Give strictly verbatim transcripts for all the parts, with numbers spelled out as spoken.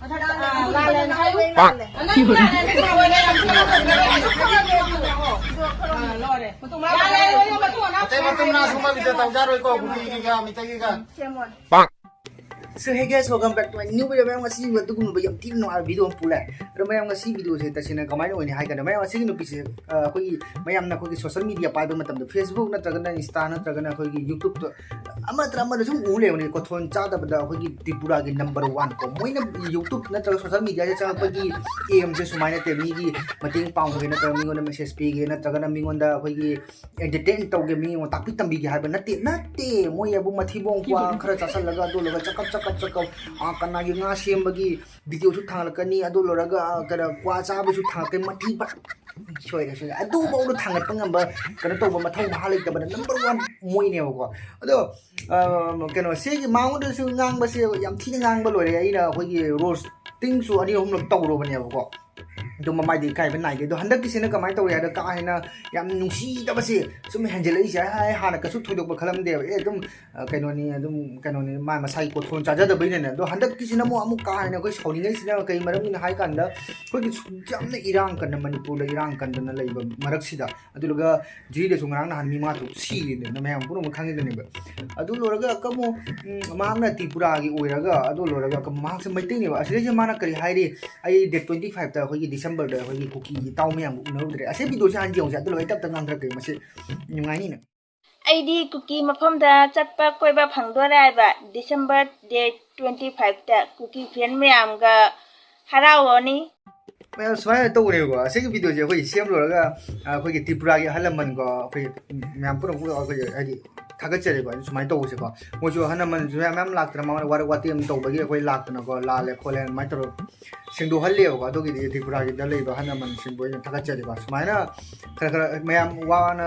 ꯂꯥꯜꯂꯦ, ꯂꯥꯜꯂꯦ꯫ ꯅꯪ ꯂꯥꯜꯂꯦ, ꯅꯪ ꯂꯥꯜꯂꯦ, ꯌꯥꯝ ꯊꯤꯅ ꯂꯥꯜꯂꯦ꯫ ꯂꯣꯏꯔꯦ꯫ ꯃꯇꯨꯡ ꯃꯅꯥꯎ ꯂꯥꯜꯂꯦ, ꯂꯣꯏꯔꯦ, ꯃꯇꯨꯡ ꯃꯅꯥꯎ ꯑꯇꯩ ꯃꯇꯨꯡ ꯃꯅꯥꯎ ꯁꯨꯝꯕ ꯚꯤꯗꯤꯑꯣ ꯇꯧꯖꯔꯣꯏꯀꯣ, ꯀꯨꯀꯤꯒꯤꯒ ꯃꯤꯇꯩꯒꯤꯒ꯫ ꯁꯦꯝꯃꯣ꯫ So hey guys, welcome back to my new video. ꯃꯌꯥꯝ, ꯉꯁꯤ ꯑꯗꯨꯒꯨꯝꯕ ꯌꯥꯝ ꯊꯤꯅ ꯅꯨꯡꯉꯥꯏꯕ ꯚꯤꯗꯤꯑꯣ ꯑꯃ ꯄꯨꯔꯦ꯫ ꯑꯗꯣ ꯃꯌꯥꯝ, ꯉꯁꯤ ꯚꯤꯗꯤꯑꯣꯁꯦ ꯇꯁꯦꯡꯅ ꯀꯃꯥꯏꯅ ꯑꯣꯏꯅꯤ ꯍꯥꯏ ꯀꯥꯟꯗ, ꯃꯌꯥꯝ, ꯑꯁꯤꯒꯤ ꯅꯨꯄꯤꯁꯦ, ꯑ, ꯑꯩꯈꯣꯏꯒꯤ ꯃꯌꯥꯝꯅ ꯑꯩꯈꯣꯏꯒꯤ social media ꯄꯥꯏꯕ ꯃꯇꯝꯗ, Facebook ꯅꯠꯇ꯭ꯔꯒꯅ Insta ꯅꯠꯇ꯭ꯔꯒꯅ ꯑꯩꯈꯣꯏꯒꯤ YouTube ꯑꯃ ꯅꯠꯇ꯭ꯔ ꯑꯃꯗ ꯁꯨꯝ ꯎ ꯂꯩꯕꯅꯤ, ꯀꯣꯊꯣꯟ ꯆꯥꯗꯕꯗ ꯑꯩꯈꯣꯏꯒꯤ ꯇ꯭ꯔꯤꯄꯨꯔꯥꯒꯤ number one ꯀꯣ꯫ ꯃꯣꯏꯅ YouTube ꯅꯠꯇ꯭ꯔꯒ social mediaꯗ ꯆꯪꯉꯛꯄꯒꯤ aimꯁꯦ ꯁꯨꯃꯥꯏꯅ ꯅꯠꯇꯦ, ꯃꯤꯒꯤ ꯃꯇꯦꯡ ꯄꯥꯡꯕꯒꯤ ꯅꯠꯇ꯭ꯔꯒ ꯃꯤꯉꯣꯟꯗ message ꯄꯤꯒꯦ ꯅꯠꯇ꯭ꯔꯒꯅ ꯃꯤꯉꯣꯟꯗ ꯑꯩꯈꯣꯏꯒꯤ entertain ꯇꯧꯒꯦ, ꯃꯤꯉꯣꯟꯗ ꯇꯥꯛꯄꯤ ꯇꯝꯕꯤꯒꯦ ꯍꯥꯏꯕ ꯅꯠꯇꯦ꯫ ꯅꯠꯇꯦ, ꯃꯣꯏ ꯑꯕꯨ ꯃꯊꯤꯕꯣꯡ ꯀ꯭ꯋꯥ ꯈꯔ ꯆꯥꯁꯜꯂꯒ ꯑꯗꯨ ꯂꯣꯏꯔꯒ ꯆꯀꯞ ꯆꯀꯞ ꯆꯀꯞ, ꯑ, ꯀꯅꯥꯒꯤ ꯉꯥ ꯁꯦꯝꯕꯒꯤ videoꯁꯨ ꯊꯥꯡꯒꯠꯂꯛꯀꯅꯤ, ꯑꯗꯨ ꯂꯣꯏꯔꯒ, ꯑ, ꯀꯩꯅꯣ, ꯀ꯭ꯋꯥ ꯆꯥꯕꯁꯨ ꯊꯥꯡꯒꯠꯀꯅꯤ, ꯃꯊꯤ ꯐꯠ-, ꯁꯣꯏꯔꯦ, ꯁꯣꯏꯔꯦ, ꯑꯗꯨꯐꯥꯎꯗ ꯊꯥꯡꯒꯠꯄ ꯉꯝꯕ, ꯀꯩꯅꯣ ꯇꯧꯕ, ꯃꯊꯧ ꯃꯍꯥ ꯂꯩꯇꯕꯗ number one ꯃꯣꯏꯅꯦꯕꯀꯣ꯫ ꯑꯗꯣ, ꯑ, ꯀꯩꯅꯣ, ꯁꯤꯒꯤ ꯃꯉꯣꯟꯗꯁꯨ ꯉꯥꯡꯕꯁꯦ ꯌꯥꯝ ꯊꯤꯅ ꯉꯥꯡꯕ ꯂꯣꯏꯔꯦ꯫ ꯑꯩꯅ ꯑꯩꯈꯣꯏꯒꯤ roastingꯁꯨ ꯑꯅꯤ ꯑꯍꯨꯝꯂꯛ ꯇꯧꯔꯨꯕꯅꯦꯕꯀꯣ꯫ ꯑꯗꯨꯝ ꯃꯃꯥꯏꯗꯤ ꯏꯀꯥꯏꯕ ꯅꯥꯏꯗꯦ꯫ ꯑꯗꯣ ꯍꯟꯗꯛꯀꯤꯁꯤꯅ ꯀꯃꯥꯏꯅ ꯇꯧꯔꯦ ꯍꯥꯏꯗ, ꯀꯥ ꯍꯦꯟꯅ ꯌꯥꯝ ꯅꯨꯡꯁꯤꯗꯕꯁꯦ ꯁꯨꯝ ꯍꯦꯟꯖꯜꯂꯛꯏꯁꯦ꯫ ꯑꯩ ꯍꯥꯟꯅ ꯀꯩꯁꯨ ꯊꯣꯏꯗꯣꯛꯄ ꯈꯜꯂꯝꯗꯦꯕ꯫ ꯑꯦ, ꯑꯗꯨꯝ, ꯑ, ꯀꯩꯅꯣꯅꯤ, ꯑꯗꯨꯝ ꯀꯩꯅꯣꯅꯤ, ꯃꯥ ꯃꯁꯥꯒꯤ ꯀꯣꯊꯣꯟ ꯆꯥꯖꯗꯕꯩꯅꯅꯦ꯫ ꯑꯗꯣ ꯍꯟꯗꯛꯀꯤꯁꯤꯅ ꯑꯃꯨꯛ, ꯑꯃꯨꯛ ꯀꯥ ꯍꯦꯟꯅ ꯑꯩꯈꯣꯏ ꯁꯥꯎꯅꯤꯡꯉꯛꯏꯁꯤꯅ ꯀꯩ ꯃꯔꯝꯒꯤꯅꯣ ꯍꯥꯏ ꯀꯥꯟꯗ, ꯑꯩꯈꯣꯏꯒꯤ ꯁꯨꯛ ꯌꯥꯝꯅ ꯏꯔꯥꯡ ꯀꯟꯅ, ꯃꯅꯤꯄꯨꯔꯗ ꯏꯔꯥꯡ ꯀꯟꯗꯅ ꯂꯩꯕ ꯃꯔꯛꯁꯤꯗ, ꯑꯗꯨꯒ ꯖꯤꯔꯤꯗꯁꯨ ꯉꯔꯥꯡ ꯅꯍꯥꯟ ꯃꯤ ꯃꯉꯥ ꯇꯔꯨꯛ ꯁꯤꯔꯤꯗꯅ ꯃꯌꯥꯝ ꯄꯨꯝꯅꯃꯛ ꯈꯪꯉꯤꯗꯨꯅꯦꯕ꯫ ꯑꯗꯨ ꯂꯣꯏꯔꯒ ꯑꯃꯨꯛ, ꯎꯝ, ꯃꯍꯥꯛꯅ ꯇ꯭ꯔꯤꯄꯨꯔꯥꯒꯤ ꯑꯣꯏꯔꯒ, ꯑꯗꯨ ꯂꯣꯏꯔꯒ ꯑꯃꯨꯛ ꯃꯍꯥꯛꯁꯦ ꯃꯩꯇꯩꯅꯦꯕ꯫ ꯑꯁꯤꯗꯩꯁꯤꯗ ꯃꯥꯅ ꯀꯔꯤ ꯍꯥꯏꯔꯤ? "ꯑꯩ date twenty fiveꯇ ꯑꯩꯈꯣꯏꯒꯤ Decemberꯗ ꯑꯩꯈꯣꯏꯒꯤ ꯀꯨꯀꯤ ꯏꯇꯥꯎ ꯃꯌꯥꯝꯒ ꯎꯅꯔꯨꯗ꯭ꯔꯦ꯫" ꯑꯁꯤ videoꯁꯦ ꯍꯥꯟꯅ ꯌꯦꯡꯉꯨꯁꯦ, ꯑꯗꯨ ꯂꯣꯏꯔꯒ ꯑꯩ ꯇꯞ ꯇꯞ ꯉꯥꯡꯊꯔꯛꯀꯦ꯫ ꯃꯁꯤ ꯅꯨꯡꯉꯥꯏꯅꯤꯅ꯫ ꯑꯩꯗꯤ ꯀꯨꯀꯤ ꯃꯐꯝꯗ ꯆꯠꯄ ꯀꯣꯏꯕ ꯐꯪꯗꯣꯔꯦ ꯍꯥꯏꯕ꯫ December date twenty fiveꯇ ꯀꯨꯀꯤ fan ꯃꯌꯥꯝꯒ ꯍꯔꯥꯎꯔꯅꯤ꯫ ꯃꯌꯥꯝ ꯁꯨꯃꯥꯏꯅ ꯇꯧꯕꯅꯦꯕꯀꯣ꯫ ꯑꯁꯤꯒꯤ videoꯁꯦ ꯑꯩꯈꯣꯏ ꯁꯦꯝ ꯂꯣꯏꯔꯒ, ꯑ, ꯑꯩꯈꯣꯏꯒꯤ ꯇ꯭ꯔꯤꯄꯨꯔꯥꯒꯤ ꯑꯍꯜ ꯂꯃꯟꯀꯣ, ꯑꯩꯈꯣꯏ ꯃꯌꯥꯝ ꯄꯨꯝꯅꯃꯛ ꯑꯩꯈꯣꯏ ꯍꯥꯏꯗꯤ ꯊꯥꯒꯠꯆꯔꯤꯕ ꯁꯨꯃꯥꯏꯅ ꯇꯧꯕꯁꯦꯀꯣ꯫ ꯃꯣꯏꯁꯨ ꯑꯍꯜ ꯂꯃꯟꯁꯨ ꯃꯌꯥꯝ, ꯃꯌꯥꯝ ꯂꯥꯛꯇꯅ ꯃꯉꯣꯟꯗ ꯋꯥꯔꯛ ꯋꯥꯇꯦꯝ ꯇꯧꯕꯒꯤ ꯑꯩꯈꯣꯏ ꯂꯥꯛꯇꯅꯀꯣ, ꯂꯥꯜꯂꯦ ꯈꯣꯠꯂꯦ ꯑꯗꯨꯃꯥꯏꯅ ꯇꯧꯔꯒ ꯁꯦꯡꯗꯣꯛꯍꯜꯂꯦꯕꯀꯣ꯫ ꯑꯗꯨꯒꯤꯗꯤ ꯇ꯭ꯔꯤꯄꯨꯔꯥꯒꯤꯗ ꯂꯩꯕ ꯑꯍꯜ ꯂꯃꯟꯁꯤꯡꯕꯨ ꯑꯩꯅ ꯊꯥꯒꯠꯆꯔꯤꯀꯣ꯫ ꯁꯨꯃꯥꯏꯅ ꯈꯔ ꯈꯔ ꯃꯌꯥꯝ ꯋꯥꯅ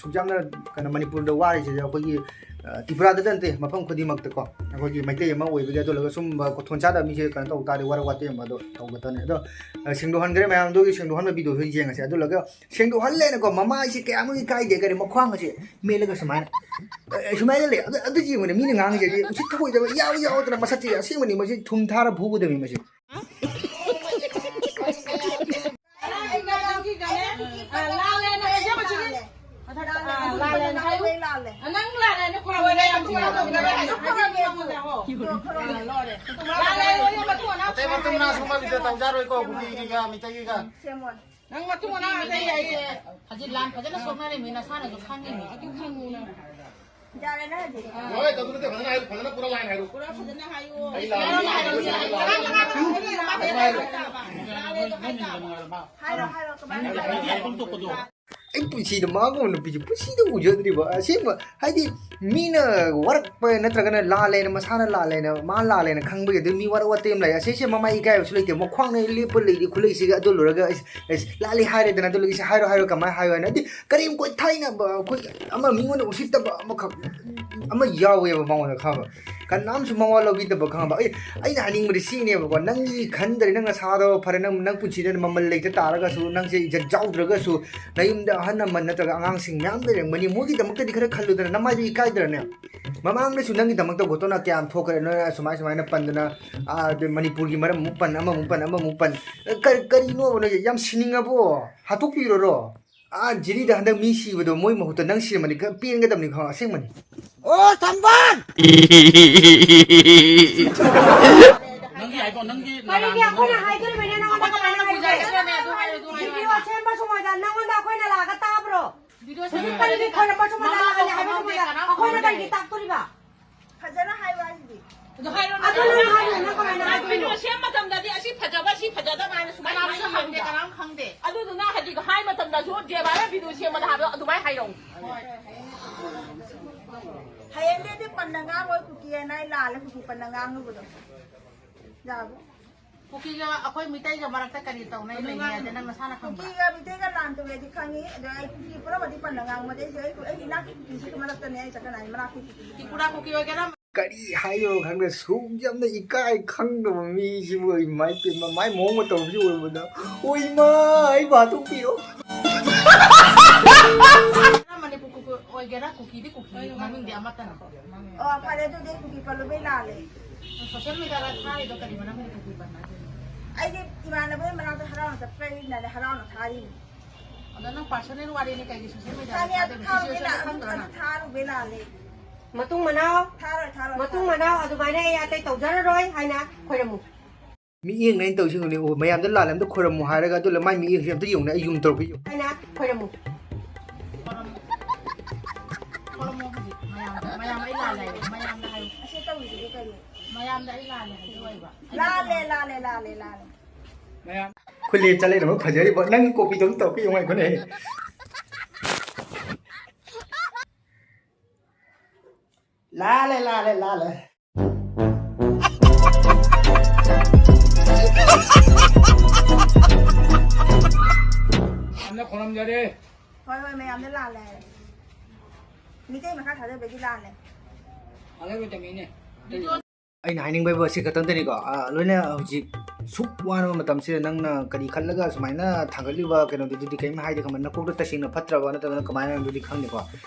ꯁꯨꯛ ꯌꯥꯝꯅ ꯀꯩꯅꯣ ꯃꯅꯤꯄꯨꯔꯗ ꯋꯥꯔꯤꯁꯤꯗ ꯑꯩꯈꯣꯏꯒꯤ ꯑ, ꯇ꯭ꯔꯤꯄꯨꯔꯥꯗꯇ ꯅꯠꯇꯦ, ꯃꯐꯝ ꯈꯨꯗꯤꯡꯃꯛꯇꯀꯣ, ꯑꯩꯈꯣꯏꯒꯤ ꯃꯩꯇꯩ ꯑꯃ ꯑꯣꯏꯕꯒꯤ, ꯑꯗꯨ ꯂꯣꯏꯔꯒ ꯁꯨꯝꯕ ꯈꯣꯟꯊꯣꯟ ꯆꯥꯗꯕ ꯃꯤꯁꯦ ꯀꯩꯅꯣ ꯇꯧ ꯇꯥꯔꯗꯤ ꯋꯥꯔꯛ ꯋꯥꯇꯦꯝꯕ ꯑꯗꯣ ꯇꯧꯒꯗꯕꯅꯤ꯫ ꯑꯗꯣ, ꯑ, ꯁꯦꯡꯗꯣꯛꯍꯟꯈ꯭ꯔꯦ ꯃꯌꯥꯝꯗꯨꯒꯤ, ꯁꯦꯡꯗꯣꯛꯍꯟꯕ ꯚꯤꯗꯤꯑꯣꯁꯨ ꯌꯦꯡꯉꯁꯦ꯫ ꯑꯗꯨ ꯂꯣꯏꯔꯒ ꯁꯦꯡꯗꯣꯛꯍꯜꯂꯦꯅꯀꯣ, ꯃꯃꯥꯏꯁꯦ ꯀꯌꯥꯃꯨꯛ ꯏꯀꯥꯏꯗꯦ, ꯀꯔꯤ ꯃꯈ꯭ꯋꯥꯡꯒꯁꯦ ꯃꯦꯠꯂꯒ ꯁꯨꯃꯥꯏꯅ, ꯑ, ꯁꯨꯃꯥꯏꯅ ꯂꯩ꯫ ꯑꯗꯨ, ꯑꯗꯨ ꯌꯦꯡꯕꯗ ꯃꯤꯅ ꯉꯥꯡꯉꯤꯁꯦ ꯎꯁꯤꯠ ꯊꯑꯣꯏꯗꯕ, ꯌꯥꯎ ꯌꯥꯎꯗꯅ ꯃꯁꯛꯁꯦ ꯑꯁꯦꯡꯕꯅꯤ, ꯃꯁꯤ ꯊꯨꯝ ꯊꯥꯔ ꯐꯨꯒꯗꯕꯅꯤ ꯃꯁꯤ꯫ ꯅꯪ ꯂꯥꯜꯂꯦꯅ ꯈꯣꯏꯔꯝꯃꯣ, ꯅꯪ ꯃꯇꯨꯡ ꯃꯅꯥꯎ ꯑꯇꯩ ꯃꯇꯨꯡ ꯃꯅꯥꯎ ꯁꯨꯝꯕ ꯚꯤꯗꯤꯑꯣ ꯇꯧꯖꯔꯣꯏꯀꯣ, ꯀꯨꯀꯤꯒꯤꯒ ꯃꯤꯇꯩꯒꯤꯒ꯫ ꯅꯪ ꯃꯇꯨꯡ ꯃꯅꯥꯎ ꯑꯇꯩ ꯍꯥꯏꯁꯦ ꯍꯧꯖꯤꯛ ꯂꯥꯟ ꯐꯖꯅ ꯁꯣꯛꯅꯔꯤꯃꯤ, ꯅꯁꯥꯅꯁꯨ ꯈꯪꯉꯤꯃꯤ꯫ ꯑꯗꯨ ꯈꯪꯉꯨ ꯅꯪ꯫ ꯌꯥꯔꯦ ꯅꯪ ꯍꯧꯖꯤꯛ꯫ ꯍꯣꯏ, ꯇꯧꯕ ꯅꯠꯇꯦ, ꯐꯖꯅ ꯍꯥꯏꯌꯨ, ꯐꯖꯅ ꯄꯨꯔꯥ ꯂꯥꯏꯟ ꯍꯥꯏꯔꯨ꯫ ꯄꯨꯔꯥ ꯐꯖꯅ ꯍꯥꯏꯌꯨ꯫ ꯑꯩ ꯂꯥꯜꯂꯦ, ꯂꯥꯜꯂꯦ, ꯂꯥꯜꯂꯦ, ꯂꯥꯜꯂꯦ꯫ ꯐꯖꯅ ꯍꯥꯏꯌꯨ꯫ ꯂꯥꯜꯂꯦ ꯍꯥꯏꯇꯥꯕ꯫ ꯂꯥꯜꯂꯦ ꯍꯥꯏꯇꯥꯕ꯫ ꯍꯥꯏꯔꯣ, ꯍꯥꯏꯔꯣ, ꯀꯃꯥꯏꯅ ꯍꯥꯏꯔꯣ? ꯑꯩ ꯄꯨꯟꯁꯤꯗ ꯃꯥꯒꯨꯝꯕ ꯅꯨꯄꯤꯁꯦ ꯄꯨꯟꯁꯤꯗ ꯎꯖꯗ꯭ꯔꯤꯕ꯫ ꯑꯁꯦꯡꯕ, ꯍꯥꯏꯗꯤ, ꯃꯤꯅ ꯋꯥꯔꯛꯄ ꯅꯠꯇ꯭ꯔꯒꯅ ꯂꯥꯜꯂꯦꯅ, ꯃꯁꯥꯅ ꯂꯥꯜꯂꯦꯅ, ꯃꯥ ꯂꯥꯜꯂꯦꯅ ꯈꯪꯕꯒꯤ, ꯑꯗꯨ ꯃꯤ ꯋꯥꯔꯛ ꯋꯥꯇꯦꯝ ꯂꯩ꯫ ꯑꯁꯤꯁꯦ ꯃꯃꯥꯏ ꯏꯀꯥꯏꯕꯁꯨ ꯂꯩꯇꯦ, ꯃꯈ꯭ꯋꯥꯡꯅ ꯂꯦꯞꯄ ꯂꯩꯔꯤ ꯈꯨꯠꯂꯩꯁꯤꯒ꯫ ꯑꯗꯨ ꯂꯣꯏꯔꯒ ꯑꯩꯁ, ꯑꯩꯁ, ꯂꯥꯜꯂꯤ ꯍꯥꯏꯔꯦꯗꯅ, ꯑꯗꯨ ꯂꯣꯏꯔꯒ ꯏꯁ ꯍꯥꯏꯔꯣ ꯍꯥꯏꯔꯣ, ꯀꯃꯥꯏꯅ ꯍꯥꯏꯌꯣ ꯍꯥꯏꯅ, ꯍꯥꯏꯗꯤ, ꯀꯔꯤꯝ ꯀꯣꯏ ꯊꯥꯏꯅꯕ ꯑꯩꯈꯣꯏ ꯑꯃ ꯃꯤꯉꯣꯟꯗ ꯎꯁꯤꯠꯇꯕ ꯑꯃꯈꯛ ꯑꯃ ꯌꯥꯎꯋꯦꯕ ꯃꯉꯣꯟꯗ, ꯈꯪꯉꯕ? ꯀꯅꯥꯝꯁꯨ ꯃꯋꯥ ꯂꯧꯕꯤꯗꯕ, ꯈꯪꯉꯕ? ꯑꯩ, ꯑꯩꯅ ꯍꯥꯏꯅꯤꯡꯕꯗꯤ ꯁꯤꯅꯦꯕꯀꯣ, ꯅꯪꯒꯤ ꯈꯟꯗ꯭ꯔꯦ, ꯅꯪ ꯅꯁꯥꯗꯣ ꯐꯔꯦ, ꯅꯪ, ꯅꯪ ꯄꯨꯟꯁꯤꯗ ꯃꯃꯜ ꯂꯩꯇ ꯇꯥꯔꯒꯁꯨ, ꯅꯪꯁꯦ ꯏꯖꯠ ꯌꯥꯎꯗ꯭ꯔꯒꯁꯨ, ꯅꯌꯨꯝꯗ ꯑꯍꯜ ꯂꯃꯟ ꯅꯠꯇ꯭ꯔꯒ ꯑꯉꯥꯡꯁꯤꯡ ꯃꯌꯥꯝ ꯂꯩꯔꯝꯒꯅꯤ, ꯃꯣꯏꯒꯤꯗꯃꯛꯇꯗꯤ ꯈꯔ ꯈꯜꯂꯨꯗꯅ, ꯅꯃꯥꯏꯗꯨ ꯏꯀꯥꯏꯗ꯭ꯔꯅꯦ? ꯃꯃꯥꯡꯗꯁꯨ ꯅꯪꯒꯤꯗꯃꯛꯇ ꯒꯣꯇꯣꯅ ꯀꯌꯥꯝ ꯊꯣꯛꯈ꯭ꯔꯦ, ꯅꯣꯏ ꯑꯁꯨꯃꯥꯏ ꯁꯨꯃꯥꯏꯅ ꯄꯟꯗꯅ, ꯑꯥ, ꯑꯗꯩ ꯃꯅꯤꯄꯨꯔꯒꯤ ꯃꯔꯝ ꯑꯃꯨꯛ ꯄꯟ, ꯑꯃꯃꯨꯛ ꯄꯟ, ꯑꯃꯃꯨꯛ ꯄꯟ꯫ ꯀꯔꯤ, ꯀꯔꯤꯅꯣꯕ ꯅꯣꯏꯁꯦ? ꯌꯥꯝ ꯁꯤꯅꯤꯡꯉꯕꯣ? ꯍꯥꯠꯇꯣꯛꯄꯤꯔꯣꯔꯣ? ꯑꯥ, ꯖꯤꯔꯤꯗ ꯍꯟꯗꯛ ꯃꯤ ꯁꯤꯕꯗꯣ ꯃꯣꯏ ꯃꯍꯨꯠꯇ ꯅꯪ ꯁꯤꯔꯝꯃꯗꯤ ꯈꯔ ꯄꯦꯟꯒꯗꯕꯅꯤ, ꯈꯪꯉꯣ, ꯑꯁꯦꯡꯕꯅꯤ꯫ ꯑꯣ, ꯊꯝꯕꯥꯜ! ꯅꯪꯒꯤ ꯍꯥꯏꯕꯣ, ꯅꯪꯒꯤ ꯀꯔꯤꯒꯤ ꯑꯩꯈꯣꯏꯅ ꯍꯥꯏꯗꯣꯔꯤꯕꯅꯦ ꯅꯪꯉꯣꯟꯗ ꯀꯃꯥꯏꯅ ꯍꯥꯏꯗꯣꯏꯅꯣ? ꯚꯤꯗꯤꯑꯣ ꯁꯦꯝꯕ ꯁꯨꯃꯥꯏꯗ ꯅꯪꯉꯣꯟꯗ ꯑꯩꯈꯣꯏꯅ ꯂꯥꯛꯑꯒ ꯇꯥꯕ꯭ꯔꯣ? ꯍꯧꯖꯤꯛ ꯀꯔꯤꯒꯤ ꯈꯣꯏꯔꯛꯄ ꯁꯨꯃꯥꯏꯅ ꯂꯥꯛꯑꯒꯅꯤ ꯍꯥꯏꯕ ꯁꯨꯃꯥꯏꯅ ꯑꯩꯈꯣꯏꯅ ꯀꯔꯤꯒꯤ ꯇꯥꯛꯇꯣꯔꯤꯕ? ꯐꯖꯅ ꯍꯥꯏꯌꯨ ꯍꯥꯏꯁꯤꯗꯤ꯫ ꯑꯗꯨ ꯍꯥꯏꯔꯣ, ꯑꯗꯨ ꯅꯪ ꯍꯥꯏꯔꯣ, ꯅꯪ ꯀꯃꯥꯏꯅ ꯍꯥꯏꯗꯣꯏꯅꯣ? ꯚꯤꯗꯤꯑꯣ ꯁꯦꯝꯕ ꯃꯇꯝꯗꯗꯤ ꯑꯁꯤ ꯐꯖꯕ, ꯁꯤ ꯐꯖꯗꯕ ꯍꯥꯏꯅ ꯁꯨꯃꯥꯏꯅ ꯀꯅꯥꯝꯁꯨ ꯍꯪꯗꯦ, ꯍꯥꯏꯕꯤꯕ꯫ ꯀꯅꯥꯝ ꯈꯪꯗꯦ꯫ ꯑꯗꯨꯗꯨꯅ ꯍꯧꯖꯤꯛ ꯍꯥꯏ ꯃꯇꯝꯗꯁꯨ ꯗꯦꯕꯥꯅ ꯚꯤꯗꯤꯑꯣ ꯁꯦꯝꯕꯗ ꯍꯥꯏꯕꯗꯣ ꯑꯗꯨꯃꯥꯏꯅ ꯍꯥꯏꯔꯛꯎ꯫ ꯍꯌꯦꯡꯗꯩꯗꯤ ꯄꯟꯅ ꯉꯥꯡꯉꯣꯏ ꯀꯨꯀꯤ ꯍꯥꯏꯅ ꯑꯩ ꯂꯥꯜꯂꯦ, ꯀꯨꯀꯤ ꯄꯟꯅ ꯉꯥꯡꯉꯨꯕꯗꯣ꯫ ꯌꯥꯕ꯭ꯔꯣ? ꯀꯨꯀꯤꯒ ꯑꯩꯈꯣꯏ ꯃꯤꯇꯩꯒ ꯃꯔꯛꯇ ꯀꯔꯤ ꯇꯧꯅꯩ ꯂꯩꯅꯩ ꯍꯥꯏꯗꯣ ꯅꯪ ꯅꯁꯥꯅ ꯈꯪꯕ꯭ꯔꯥ? ꯀꯨꯀꯤꯒ ꯃꯤꯇꯩꯒ ꯂꯥꯟ ꯇꯧꯋꯦꯗꯤ ꯈꯪꯉꯤ, ꯑꯗꯣ ꯑꯩ ꯀꯨꯀꯤ ꯄꯨꯂꯞ ꯑꯗꯤ ꯄꯟꯅ ꯉꯥꯡꯕꯗꯤ ꯑꯩꯁꯨ ꯑꯩ, ꯑꯩ ꯏꯅꯥꯛꯀꯤ ꯀꯨꯀꯤꯁꯤꯒꯤ ꯃꯔꯛꯇꯅꯦ ꯑꯩ ꯆꯠꯀꯅꯤ, ꯃꯅꯥꯛꯀꯤ ꯀꯨꯀꯤ꯫ ꯇ꯭ꯔꯤꯄꯨꯔꯥ ꯀꯨꯀꯤ ꯑꯣꯏꯒꯦꯔꯥ? ꯀꯔꯤ ꯍꯥꯏꯗꯣꯏꯅꯣ ꯈꯪꯗꯦ, ꯁꯨꯛ ꯌꯥꯝꯅ ꯏꯀꯥꯏ ꯈꯪꯗꯕ ꯃꯤꯁꯤꯕꯨ꯫ ꯏꯃꯥꯏ ꯄꯦꯝꯃ, ꯃꯥꯏ ꯃꯑꯣꯡ ꯃꯇꯧꯁꯤ ꯎꯕꯗ, ꯑꯣꯏ ꯃꯥ, ꯑꯩ ꯚꯥꯇꯣꯛꯄꯤꯔꯣ꯫ ꯃꯅꯤꯄꯨꯔ ꯀꯨꯀꯤ ꯑꯣꯏꯒꯦꯔꯥ, ꯀꯨꯀꯤꯗꯤ ꯀꯨꯀꯤ ꯃꯃꯤꯡꯗꯤ ꯑꯃꯠꯇꯅꯤꯀꯣ꯫ ꯑꯣ, ꯐꯔꯦ, ꯑꯗꯨꯗꯤ ꯀꯨꯀꯤ ꯄꯜꯂꯨꯕꯩ ꯂꯥꯜꯂꯦ꯫ ꯁꯣꯁꯤꯌꯦꯜ ꯃꯤꯗꯤꯌꯥꯗ ꯊꯥꯔꯤꯗꯣ ꯀꯔꯤ ꯃꯔꯝꯒꯤ ꯀꯨꯀꯤ ꯄꯟꯕ ꯍꯥꯏꯗꯣꯏꯅꯣ? ꯑꯩꯗꯤ ꯏꯃꯥꯟꯅꯕꯒꯤ ꯃꯅꯥꯛꯇ ꯍꯔꯥꯎꯅ ꯆꯠꯄꯩꯅꯅꯦ, ꯍꯔꯥꯎꯅ ꯊꯥꯔꯤꯅꯤ꯫ ꯑꯗꯣ ꯅꯪ ꯄꯥꯔꯁꯣꯅꯦꯜ ꯋꯥꯔꯤꯅꯤ, ꯀꯩꯒꯤ ꯁꯣꯁꯤꯌꯦꯜ ꯃꯤꯗꯤꯌꯥꯗ ꯈꯪꯉꯦ, ꯑꯗꯨ ꯊꯥꯗꯣꯏꯅꯣ? ꯊꯥꯔꯨꯕꯩ ꯁꯤꯆꯨꯋꯦꯁꯟꯗꯣ ꯂꯥꯜꯂꯦ, ꯈꯪꯗ꯭ꯔꯣ ꯅꯪ? ꯊꯥꯔꯨꯕꯩ ꯂꯥꯜꯂꯦ꯫ ꯃꯇꯨꯡ ꯃꯅꯥꯎ, ꯊꯥꯔꯣꯏ, ꯊꯥꯔꯣꯏ, ꯃꯇꯨꯡ ꯊꯥꯔꯣꯏ꯫ ꯃꯅꯥꯎ ꯑꯗꯨꯃꯥꯏꯅ ꯑꯩ ꯑꯇꯩ ꯇꯧꯖꯔꯔꯣꯏ ꯍꯥꯏꯅ ꯈꯣꯏꯔꯝꯃꯨ꯫ ꯃꯤꯠꯌꯦꯡꯅꯦ ꯑꯩꯅ ꯇꯧꯔꯤꯁꯤ ꯌꯦꯡꯉꯨꯅꯦ꯫ ꯑꯣ, ꯃꯌꯥꯝꯗ ꯂꯥꯜꯂꯦ, ꯑꯝꯇ ꯈꯣꯏꯔꯝꯃꯨ ꯍꯥꯏꯔꯒ, ꯑꯗꯨ ꯃꯥꯏ ꯃꯤꯠꯌꯦꯡꯁꯦ ꯑꯝꯇ ꯌꯦꯡꯉꯨꯅꯦ, ꯑꯩ ꯌꯨꯝ ꯇꯧꯔꯛꯀꯦ ꯌꯦꯡꯉꯨ꯫ ꯍꯥꯏꯅ ꯈꯣꯏꯔꯝꯃꯨ꯫ ꯈꯣꯏꯔꯝꯃꯣ ꯍꯧꯖꯤꯛ ꯃꯌꯥꯝꯗ꯫ ꯃꯌꯥꯝ ꯑꯩ ꯂꯥꯜꯂꯦ ꯍꯥꯏꯌꯨ꯫ ꯃꯌꯥꯝꯗ ꯍꯥꯏꯌꯨ꯫ ꯑꯁꯤ ꯇꯧꯔꯤꯁꯤꯗꯤ ꯀꯩꯅꯣ? ꯃꯌꯥꯝꯗ ꯑꯩ ꯂꯥꯜꯂꯦ ꯍꯥꯏꯌꯨ ꯍꯥꯏꯕ꯫ ꯂꯥꯜꯂꯦ, ꯂꯥꯜꯂꯦ, ꯂꯥꯜꯂꯦ, ꯂꯥꯜꯂꯦ꯫ ꯃꯌꯥꯝ꯫ ꯈꯨꯂꯦ ꯆꯠꯂꯦꯅ ꯑꯃꯨꯛ ꯐꯖꯔꯤꯕ꯫ ꯅꯪ ꯀꯣꯄꯤ ꯇꯧ ꯇꯧꯔꯛꯀꯦ ꯌꯦꯡꯉꯨ ꯉꯥꯏꯈꯣꯅꯦ꯫ ꯂꯥꯜꯂꯦ, ꯂꯥꯜꯂꯦ, ꯂꯥꯜꯂꯦ꯫ ꯌꯥꯝꯅ ꯈꯨꯔꯨꯝꯖꯔꯤ꯫ ꯍꯣꯏ, ꯍꯣꯏ, ꯃꯌꯥꯝꯅ ꯂꯥꯜꯂꯦ ꯍꯥꯏꯔꯦ꯫ ꯃꯤꯇꯩ ꯃꯈꯥ ꯊꯥꯗꯕꯒꯤ ꯂꯥꯜꯂꯦ꯫ ꯊꯥꯗꯕ ꯇꯝꯃꯤꯅꯦ꯫ ꯑꯩꯅ ꯍꯥꯏꯅꯤꯡꯕ ꯍꯥꯏꯕꯨ ꯑꯁꯤ ꯈꯛꯇꯪꯗꯅꯤꯀꯣ꯫ ꯑ, ꯂꯣꯏꯅ ꯍꯧꯖꯤꯛ ꯁꯨꯛ ꯋꯥꯅꯕ ꯃꯇꯝꯁꯤꯗ ꯅꯪꯅ ꯀꯔꯤ ꯈꯜꯂꯒ ꯁꯨꯃꯥꯏꯅ ꯊꯥꯡꯒꯠꯂꯤꯕ ꯀꯩꯅꯣꯗꯨꯗꯤ ꯀꯩꯝ ꯍꯥꯏꯗꯦ ꯈꯪꯕ, ꯅꯀꯣꯛꯇ ꯇꯁꯦꯡꯅ ꯐꯠꯇ꯭ꯔꯕ ꯅꯠꯇ꯭ꯔꯒꯅ ꯀꯃꯥꯏꯅ ꯑꯗꯨꯗꯤ ꯈꯪꯗꯦꯀꯣ꯫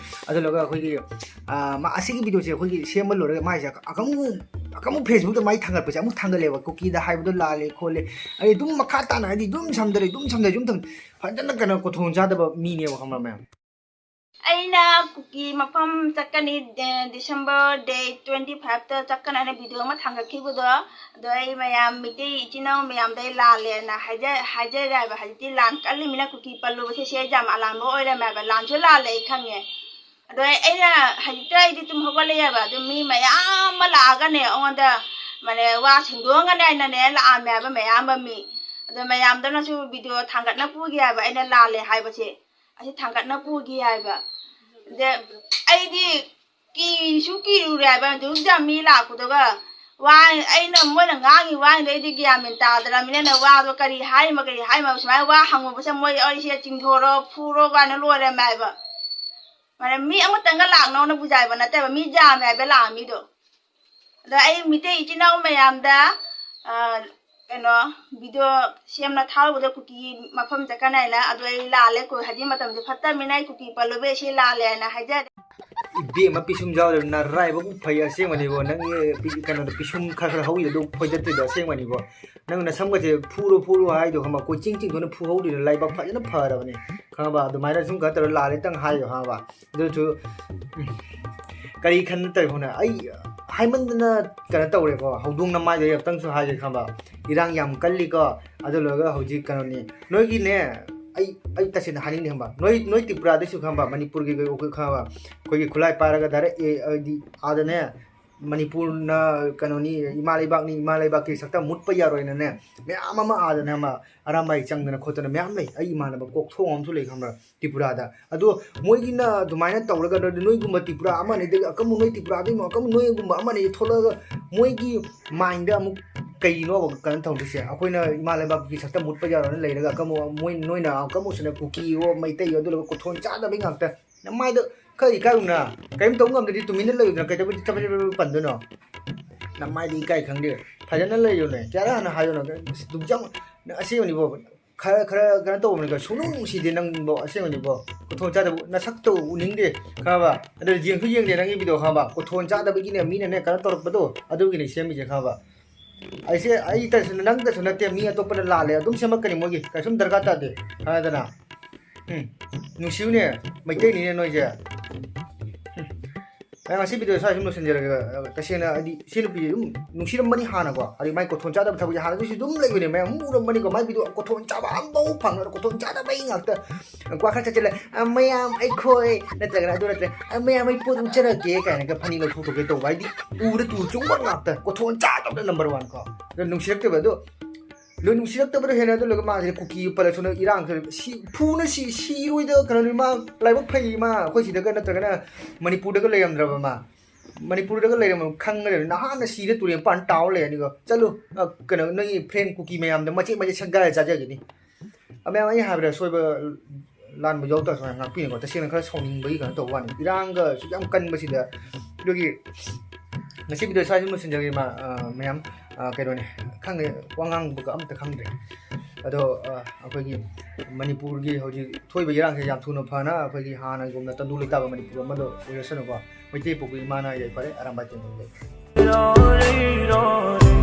ꯑꯗꯨ ꯂꯣꯏꯔꯒ ꯑꯩꯈꯣꯏꯒꯤ, ꯑ, ꯃꯥ-, ꯑꯁꯤꯒꯤ ꯚꯤꯗꯤꯑꯣꯁꯦ ꯑꯩꯈꯣꯏꯒꯤ ꯁꯦꯝꯕ ꯂꯣꯏꯔꯒ ꯃꯥꯏꯁꯦ ꯑꯃꯨꯛ, ꯑꯃꯨꯛ ꯐꯦꯁꯕꯨꯛꯇ ꯃꯥꯏ ꯊꯥꯡꯒꯠꯄꯁꯦ ꯑꯃꯨꯛ ꯊꯥꯡꯒꯠꯂꯦꯕ, ꯀꯨꯀꯤꯗ ꯍꯥꯏꯕꯗꯣ ꯂꯥꯜꯂꯦ ꯈꯣꯠꯂꯦ, ꯑꯩ ꯑꯗꯨꯝ ꯃꯈꯥ ꯇꯥꯅ ꯍꯥꯏꯗꯤ ꯑꯗꯨꯝ ꯁꯝꯊꯔꯦ, ꯑꯗꯨꯝ ꯁꯝꯊꯔꯦ, ꯑꯗꯨꯝ ꯊꯝ-, ꯐꯖꯅ ꯀꯩꯅꯣ ꯈꯨꯗꯣꯡ ꯆꯥꯗꯕ ꯃꯤꯅꯦꯕ ꯈꯪꯕ꯭ꯔꯥ ꯃꯌꯥꯝ꯫ ꯑꯩꯅ ꯀꯨꯀꯤ ꯃꯐꯝ ꯆꯠꯀꯅꯤ, ꯗꯦ-, ꯗꯤꯁꯦꯝꯕꯔ ꯗꯦꯠ ꯇ꯭ꯋꯦꯟꯇꯤ ꯐꯥꯏꯚꯇ ꯆꯠꯀꯅꯤ ꯍꯥꯏꯅ ꯚꯤꯗꯤꯑꯣ ꯑꯃ ꯊꯥꯡꯒꯠꯈꯤꯕꯗꯣ, ꯑꯗꯣ ꯑꯩ ꯃꯌꯥꯝ ꯃꯤꯇꯩ ꯏꯆꯤꯟ ꯏꯅꯥꯎ ꯃꯌꯥꯝꯗ ꯑꯩ ꯂꯥꯜꯂꯦꯅ ꯍꯥꯏꯖ-, ꯍꯥꯏꯖꯔꯦ ꯍꯥꯏꯕ꯫ ꯍꯧꯖꯤꯛꯇꯤ ꯂꯥꯟ ꯀꯜꯂꯤꯃꯤꯅ ꯀꯨꯀꯤ ꯄꯜꯂꯨꯕꯁꯦ ꯁꯤ ꯑꯩ ꯌꯥꯝ ꯑꯂꯥꯟꯕ ꯑꯣꯏꯔꯝꯃꯦ ꯍꯥꯏꯕ꯫ ꯂꯥꯟꯁꯨ ꯂꯥꯜꯂꯦ ꯑꯩ ꯈꯪꯉꯦ꯫ ꯑꯗꯣ ꯑꯩ, ꯑꯩꯅ ꯍꯧꯖꯤꯛꯇ ꯑꯩꯗꯤ ꯇꯨꯝ ꯍꯧꯒꯠꯂꯛꯑꯦꯕ꯫ ꯑꯗꯨ ꯃꯤ ꯃꯌꯥꯝ ꯑꯃ ꯂꯥꯛꯑꯒꯅꯦ ꯑꯩꯉꯣꯟꯗ ꯃꯥꯅꯦ ꯋꯥ ꯁꯦꯡꯗꯣꯛꯑꯒꯅꯦ ꯑꯩꯅꯅꯦ ꯂꯥꯛꯑꯝꯃꯦ ꯍꯥꯏꯕ ꯃꯌꯥꯝ ꯑꯃ ꯃꯤ꯫ ꯑꯗꯣ ꯃꯌꯥꯝꯗꯅꯁꯨ ꯚꯤꯗꯤꯑꯣ ꯊꯥꯡꯒꯠꯅ ꯄꯨꯒꯦ ꯍꯥꯏꯕ ꯑꯩꯅ ꯂꯥꯜꯂꯦ ꯍꯥꯏꯕꯁꯦ꯫ ꯑꯁꯤ ꯊꯥꯡꯒꯠꯅ ꯄꯨꯒꯦ ꯍꯥꯏꯕ꯫ ꯑꯗ ꯑꯩꯗꯤ ꯀꯤꯁꯨ ꯀꯤꯔꯨꯔꯦ ꯍꯥꯏꯕ, ꯑꯗꯨꯗ ꯃꯤ ꯂꯥꯛꯄꯗꯨꯒ ꯋꯥ ꯑꯩꯅ ꯃꯣꯏꯅ ꯉꯥꯡꯉꯤ ꯋꯥꯗꯣ ꯑꯩꯗꯤ ꯒ꯭ꯌꯥꯟ ꯃꯦꯟ ꯇꯥꯗ꯭ꯔꯕꯅꯤꯅ ꯋꯥꯗꯣ ꯀꯔꯤ ꯍꯥꯏꯃ ꯀꯔꯤ ꯍꯥꯏꯃ ꯁꯨꯃꯥꯏꯅ ꯋꯥ ꯍꯪꯉꯨꯕꯁꯦ ꯃꯣꯏ ꯑꯩꯁꯦ ꯆꯤꯡꯊꯣꯔꯣ ꯐꯨꯔꯣ ꯀꯥꯏꯅ ꯂꯣꯏꯔꯝꯃꯦ ꯍꯥꯏꯕ꯫ ꯃꯥꯅꯦ ꯃꯤ ꯑꯃꯇꯪꯒ ꯂꯥꯛꯅꯧꯅ ꯕꯨꯖꯥꯏꯕ ꯅꯠꯇꯦꯕ ꯃꯤ ꯌꯥꯝꯃꯦ ꯍꯥꯏꯕ ꯂꯥꯛꯑꯝꯃꯤꯗꯣ꯫ ꯑꯗꯣ ꯑꯩ ꯃꯤꯇꯩ ꯏꯆꯤꯟ ꯏꯅꯥꯎ ꯃꯌꯥꯝꯗ ꯀꯩꯅꯣ ꯚꯤꯗꯤꯑꯣ ꯁꯦꯝꯅ ꯊꯥꯔꯨꯕꯗ ꯀꯨꯀꯤ ꯃꯐꯝ ꯆꯠꯀꯅꯤ ꯍꯥꯏꯅ꯫ ꯑꯗꯣ ꯑꯩ ꯂꯥꯜꯂꯦ ꯀꯣ ꯍꯧꯖꯤꯛ ꯃꯇꯝꯁꯦ ꯐꯠꯇꯕꯅꯤꯅ ꯑꯩ ꯀꯨꯀꯤ ꯄꯜꯂꯨꯕꯩ ꯁꯤ ꯂꯥꯜꯂꯦ ꯍꯥꯏꯅ ꯍꯥꯏꯖꯔꯦ꯫ ꯏꯕꯦꯝꯃ ꯄꯤꯁꯨꯝ ꯌꯥꯎꯗꯕ ꯅꯔꯥꯏꯕꯛ ꯐꯩ ꯑꯁꯦꯡꯕꯅꯤꯀꯣ꯫ ꯅꯪꯒꯤ ꯄꯤ- ꯀꯩꯅꯣꯗꯣ ꯄꯤꯁꯨꯝ ꯈꯔ ꯈꯔ ꯍꯧꯔꯤꯗꯣ ꯑꯗꯨ ꯐꯣꯏꯗꯠꯇ꯭ꯔꯤꯗꯣ ꯑꯁꯦꯡꯕꯅꯤꯀꯣ꯫ ꯅꯪ ꯅꯁꯝꯒꯁꯦ ꯐꯨꯔꯣ ꯐꯨꯔꯣ ꯍꯥꯏꯗꯣ ꯈꯪꯕ ꯀꯣꯏꯆꯤꯡ ꯆꯤꯡꯗꯨꯅ ꯐꯨꯍꯧꯔꯤꯗꯣ ꯂꯥꯏꯕꯛ ꯐꯖꯅ ꯐꯔꯕꯅꯤ ꯈꯪꯉꯕ꯫ ꯑꯗꯨꯃꯥꯏꯅ ꯁꯨꯝ ꯀꯩꯅꯣ ꯇꯧꯔ ꯂꯥꯜꯂꯦꯇꯪ ꯍꯥꯏꯌꯣ ꯈꯪꯉꯕ꯫ ꯑꯗꯨꯁꯨ ꯎꯝ, ꯀꯔꯤ ꯈꯟꯅ ꯇꯧꯔꯤꯅꯣ ꯑꯩ ꯍꯥꯏꯃꯟꯗꯅ ꯀꯩꯅꯣ ꯇꯧꯔꯦꯀꯣ꯫ ꯍꯧꯗꯣꯡꯅ ꯃꯥꯏꯗ ꯑꯝꯇꯪꯁꯨ ꯍꯥꯏꯒꯦ ꯈꯪꯕ꯫ ꯏꯔꯥꯡ ꯌꯥꯝ ꯀꯜꯂꯤꯀꯣ꯫ ꯑꯗꯨ ꯂꯣꯏꯔꯒ ꯍꯧꯖꯤꯛ ꯀꯩꯅꯣꯅꯤ ꯅꯣꯏꯒꯤꯅꯦ꯫ ꯑꯩ ꯑꯩ ꯇꯁꯦꯡꯅ ꯍꯥꯏꯅꯤꯡꯗꯦ ꯈꯪꯕ꯫ ꯅꯣꯏ ꯅꯣꯏ ꯇ꯭ꯔꯤꯄꯨꯔꯥꯗꯁꯨ ꯈꯪꯕ ꯃꯅꯤꯄꯨꯔꯒꯤ ꯑꯩꯈꯣꯏ ꯈꯪꯕ ꯑꯩꯈꯣꯏꯒꯤ ꯈꯨꯠꯂꯥꯏ ꯄꯥꯏꯔꯒ ꯗꯥꯏꯔꯦꯛ ꯑꯦ ꯍꯥꯏꯗꯤ ꯑꯥꯗꯅꯦ ꯃꯅꯤꯄꯨꯔꯅ ꯀꯩꯅꯣꯅꯤ ꯏꯃꯥ ꯂꯩꯕꯥꯛꯅꯤ ꯏꯃꯥ ꯂꯩꯕꯥꯛꯀꯤ ꯁꯛꯇꯝ ꯃꯨꯠꯄ ꯌꯥꯔꯣꯏꯅꯅꯦ ꯃꯌꯥꯝ ꯑꯃ ꯑꯥꯗꯅꯦ ꯑꯃ ꯑꯔꯥꯝꯕꯥꯏ ꯆꯪꯗꯅ ꯈꯣꯠꯇꯅ ꯃꯌꯥꯝ ꯂꯩ꯫ ꯑꯩ ꯏꯃꯥꯟꯅꯕ ꯀꯣꯛ ꯊꯣꯡ ꯑꯃꯁꯨ ꯂꯩ ꯈꯪꯕ꯭ꯔꯥ ꯇ꯭ꯔꯤꯄꯨꯔꯥꯗ꯫ ꯑꯗꯣ ꯃꯣꯏꯒꯤꯅ ꯑꯗꯨꯃꯥꯏꯅ ꯇꯧꯔꯒ ꯅꯣꯏꯒꯨꯝꯕ ꯇ꯭ꯔꯤꯄꯨꯔꯥ ꯑꯃꯅꯤꯗꯒꯤ ꯑꯀꯝꯕ ꯅꯣꯏ ꯇ꯭ꯔꯤꯄꯨꯔꯥꯗꯒꯤ ꯑꯃꯨꯛ ꯑꯀꯝꯕ ꯅꯣꯏꯒꯨꯝꯕ ꯑꯃꯅꯤ ꯊꯣꯛꯂꯛꯑꯒ ꯃꯣꯏꯒꯤ ꯃꯥꯏꯟꯗ ꯑꯃꯨꯛ ꯀꯩꯅꯣꯕ ꯀꯩꯅꯣ ꯇꯧꯗꯣꯏꯁꯦ꯫ ꯑꯩꯈꯣꯏꯅ ꯏꯃꯥ ꯂꯩꯕꯥꯛꯀꯤ ꯁꯛꯇꯝ ꯃꯨꯠꯄ ꯌꯥꯔꯣꯏꯅ ꯂꯩꯔꯒ ꯑꯀꯝꯕ ꯃꯣꯏ ꯅꯣꯏꯅ ꯑꯀꯝꯕꯁꯤꯅ ꯀꯨꯀꯤꯌꯣ ꯃꯩꯇꯩꯌꯣ ꯑꯗꯨ ꯂꯣꯏꯔꯒ ꯀꯣꯊꯣꯟ ꯆꯥꯗꯕꯩ ꯉꯥꯛꯇ꯫ ꯅꯃꯥꯏꯗꯣ ꯈꯔ ꯏꯀꯥꯏꯔꯨꯅ꯫ ꯀꯔꯤꯝ ꯇꯧ ꯉꯝꯗ꯭ꯔꯗꯤ ꯇꯨꯃꯤꯟꯅ ꯂꯩꯌꯨꯗꯅ ꯀꯩꯗꯧꯕꯩ ꯆꯕꯦꯠ ꯆꯕꯦꯠ ꯄꯟꯗꯣꯏꯅꯣ? ꯅꯃꯥꯏꯗꯤ ꯏꯀꯥꯏ ꯈꯪꯗꯦ꯫ ꯐꯖꯅ ꯂꯩꯌꯨꯅꯦ꯫ ꯀꯌꯥꯔꯛ ꯍꯥꯟꯅ ꯍꯥꯏꯌꯨꯅꯣ? ꯑꯗꯨꯝ ꯆꯪ ꯑꯁꯦꯡꯕꯅꯤꯀꯣ꯫ ꯈꯔ ꯈꯔ ꯀꯩꯅꯣ ꯇꯧꯕꯅꯤꯀꯣ꯫ ꯁꯨꯡꯅꯨꯡ ꯅꯨꯡꯁꯤꯗꯦ ꯅꯪꯕꯣ ꯑꯁꯦꯡꯕꯅꯤꯀꯣ꯫ ꯀꯣꯊꯣꯟ ꯆꯥꯗꯕ ꯅꯁꯛꯇꯣ ꯎꯅꯤꯡꯗꯦ ꯈꯪꯉꯕ꯫ ꯑꯗꯨ ꯌꯦꯡꯁꯨ ꯌꯦꯡꯗꯦ ꯅꯪꯒꯤ ꯚꯤꯗꯤꯑꯣ ꯈꯪꯉꯕ꯫ ꯀꯣꯊꯣꯟ ꯆꯥꯗꯕꯒꯤꯅꯦ ꯃꯤꯅꯅꯦ ꯀꯩꯅꯣ ꯇꯧꯔꯛꯄꯗꯣ ꯑꯗꯨꯒꯤꯅꯦ ꯁꯦꯝꯃꯤꯁꯦ ꯈꯪꯉꯕ꯫ ꯑꯩꯁꯦ ꯑꯩꯇꯁꯨ ꯅꯪꯇꯁꯨ ꯅꯠꯇꯦ ꯃꯤ ꯑꯇꯣꯞꯄꯅ ꯂꯥꯜꯂꯦ ꯑꯗꯨꯝ ꯁꯦꯝꯃꯛꯀꯅꯤ ꯃꯣꯏꯒꯤ ꯀꯩꯁꯨꯝ ꯗꯔꯀꯥꯔ ꯇꯥꯗꯦ ꯈꯪꯉꯦꯗꯅ꯫ ꯎꯝ ꯅꯨꯡꯁꯤꯕꯅꯦ ꯃꯩꯇꯩꯅꯤꯅꯦ ꯅꯣꯏꯁꯦ꯫ ꯎꯝ ꯑꯩ ꯉꯁꯤ ꯚꯤꯗꯤꯑꯣ ꯁ꯭ꯋꯥꯏ ꯁꯨꯝ ꯂꯣꯏꯁꯤꯟꯖꯔꯒꯦ꯫ ꯇꯁꯦꯡꯅ ꯍꯥꯏꯗꯤ ꯁꯤ ꯅꯨꯄꯤꯁꯦ ꯑꯗꯨꯝ ꯅꯨꯡꯁꯤꯔꯝꯕꯅꯤ ꯍꯥꯟꯅꯀꯣ꯫ ꯍꯥꯏꯗꯤ ꯃꯥꯏ ꯀꯣꯊꯣꯟ ꯆꯥꯗꯕ ꯊꯕꯛꯁꯦ ꯍꯥꯟꯅꯗꯒꯤꯁꯨ ꯑꯗꯨꯝ ꯂꯩꯕꯅꯦ ꯃꯌꯥꯝ ꯑꯃ ꯎꯔꯝꯕꯅꯤꯀꯣ꯫ ꯃꯥꯏ ꯚꯤꯗꯤꯑꯣ ꯀꯣꯊꯣꯟ ꯆꯥꯕ ꯑꯝꯐꯥꯎ ꯐꯪꯉꯔꯣꯏ ꯀꯣꯊꯣꯟ ꯆꯥꯗꯕꯩ ꯉꯥꯛꯇ꯫ ꯀ꯭ꯋꯥ ꯈꯔ ꯆꯠꯁꯤꯜꯂꯦ ꯑ, ꯃꯌꯥꯝ ꯑꯩꯈꯣꯏ ꯅꯠꯇ꯭ꯔꯒꯅ ꯑꯗꯨ ꯅꯠꯇ꯭ꯔꯦ ꯑ, ꯃꯌꯥꯝ ꯑꯩ ꯄꯣꯠ ꯎꯠꯆꯔꯛꯀꯦ ꯀꯥꯏꯅꯒ ꯐꯅꯦꯛ ꯂꯧꯊꯣꯛꯊꯣꯛꯀꯦ ꯇꯧꯕ ꯍꯥꯏꯗꯤ ꯎꯔ ꯇꯨ ꯆꯨꯝꯕ ꯉꯥꯛꯇ ꯀꯣꯊꯣꯟ ꯆꯥꯗꯕꯅ ꯅꯝꯕꯔ ꯋꯥꯟ ꯀꯣ꯫ ꯑꯗꯣ ꯅꯨꯡꯁꯤꯔꯛꯇꯕ ꯑꯗꯣ ꯂꯣꯏ ꯅꯨꯡꯁꯤꯔꯛꯇꯕꯗꯣ ꯍꯦꯟꯅ ꯑꯗꯨ ꯂꯣꯏꯔꯒ ꯃꯥꯁꯦ ꯀꯨꯀꯤ ꯄꯜꯂꯁꯨꯅ ꯏꯔꯥꯡꯁꯦ ꯁꯤ ꯐꯨꯅ ꯁꯤ ꯁꯤꯔꯣꯏꯗ ꯀꯩꯅꯣꯅꯤ ꯃꯥ ꯂꯥꯏꯕꯛ ꯐꯩ ꯃꯥ ꯑꯩꯈꯣꯏ ꯁꯤꯗꯒ ꯅꯠꯇ꯭ꯔꯒꯅ ꯃꯅꯤꯄꯨꯔꯗꯒ ꯂꯩꯔꯝꯗ꯭ꯔꯕ ꯃꯥ ꯃꯅꯤꯄꯨꯔꯗꯒ ꯂꯩꯔꯝꯕ ꯈꯪꯒꯗꯕꯅꯤ꯫ ꯅꯍꯥꯟꯅ ꯁꯤꯔ ꯇꯨꯔꯦꯟ ꯄꯥꯟ ꯇꯥꯎ ꯂꯩꯔꯅꯤꯀꯣ꯫ ꯆꯠꯂꯨ, ꯑ, ꯀꯩꯅꯣ, ꯅꯣꯏꯒꯤ ꯐ꯭ꯔꯦꯟ ꯀꯨꯀꯤ ꯃꯌꯥꯝꯗ ꯃꯆꯦꯠ ꯃꯆꯦꯠ ꯁꯪꯒꯥꯏꯔ ꯆꯥꯖꯒꯅꯤ꯫ ꯑ, ꯃꯌꯥꯝ, ꯑꯩ ꯍꯥꯏꯕꯗ ꯁꯣꯏꯕ ꯂꯥꯟꯕ ꯌꯥꯎ ꯇꯥꯔꯁꯨ ꯃꯌꯥꯝ ꯉꯥꯛꯄꯤꯅꯀꯣ꯫ ꯇꯁꯦꯡꯅ ꯈꯔ ꯁꯥꯎꯅꯤꯡꯕꯒꯤ ꯀꯩꯅꯣ ꯇꯧꯕ ꯋꯥꯅꯤ꯫ ꯏꯔꯥꯡꯒ ꯑꯁꯨꯛ ꯌꯥꯝ ꯀꯟꯕꯁꯤꯗ꯫ ꯑꯗꯨꯒꯤ ꯉꯁꯤ ꯚꯤꯗꯤꯑꯣ ꯁ꯭ꯋꯥꯏꯁꯤ ꯂꯣꯏꯁꯤꯟꯖꯒꯦ, ꯏꯃꯥ, ꯑ, ꯃꯌꯥꯝ꯫ ꯑ, ꯀꯩꯅꯣꯅꯦ, ꯈꯪꯗꯦ, ꯋꯥ ꯉꯥꯡꯕꯒ ꯑꯝꯇ ꯈꯪꯗ꯭ꯔꯦ꯫ ꯑꯗꯣ, ꯑ, ꯑꯩꯈꯣꯏꯒꯤ ꯃꯅꯤꯄꯨꯔꯒꯤ ꯍꯧꯖꯤꯛ ꯊꯣꯛꯏꯕ ꯏꯔꯥꯡꯁꯦ ꯌꯥꯝ ꯊꯨꯅ ꯐꯅ ꯑꯩꯈꯣꯏꯒꯤ ꯍꯥꯟꯅꯒꯨꯝꯅ ꯇꯪꯗꯨ ꯂꯩꯇꯥꯕ ꯃꯅꯤꯄꯨꯔ ꯑꯃꯗ ꯑꯣꯏꯔꯁꯅꯨꯀꯣ꯫ ꯃꯩꯇꯩ ꯄꯣꯛꯄꯤ ꯏꯃꯥꯅ ꯌꯥꯏꯐꯔꯦ꯫ ꯑꯔꯥꯝꯕꯥꯏ ꯇꯦꯝꯕꯜ ꯂꯩ꯫